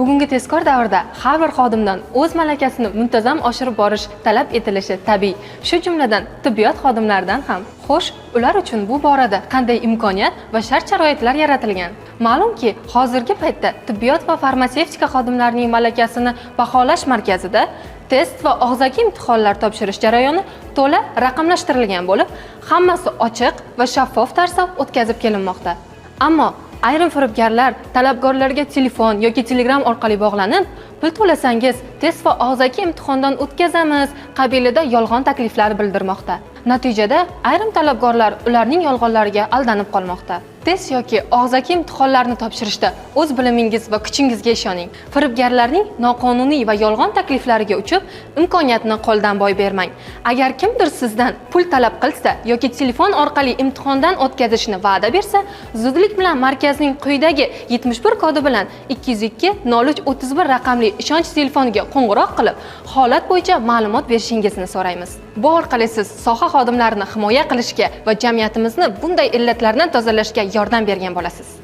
Bugungi tezkor davrda har bir xodimdan o'z malakasini muntazam oshirib borish talab etilishi tabiiy. Shu jumladan tibbiyot xodimlaridan ham. Xo'sh, ular uchun bu borada qanday imkoniyat va shart-sharoitlar yaratilgan? Ma'lumki, hozirgi paytda tibbiyot va farmatsevtika xodimlarining malakasini baholash markazida test va og'zaki imtihonlar topshirish jarayoni to'la raqamlashtirilgan bo'lib, hammasi ochiq va shaffof tarzda o'tkazib kelinmoqda. Ammo ayrim firibgarlar talabgorlarga telefon yoki Telegram orqali bog'lanib, pul to'lasangiz test va og'zaki imtihondan o'tkazamiz qabilida yolg'on takliflar bildirmoqda. Natijada ayrim talabgorlar ularning yolg'onlariga aldanib qolmoqda. Test yoki og'zaki imtihonlarni topshirishda o'z bilimingiz va kuchingizga ishoning. Firibgarlarning noqonuniy va yolg'on takliflariga uchib, imkoniyatni qo'ldan boy bermang. Agar kimdir sizdan pul talab qilsa yoki telefon orqali imtihondan o'tkazishni va'da bersa, zudlik bilan markazning quyidagi 71 kodi bilan 202 03 31 raqamli ishonch telefoniga qo'ng'iroq qilib, holat bo'yicha ma'lumot berishingizni so'raymiz. Bu orqali siz soha xodimlarini himoya qilishga va jamiyatimizni bunday illatlardan tozalashga yordam bergan bo'lasiz.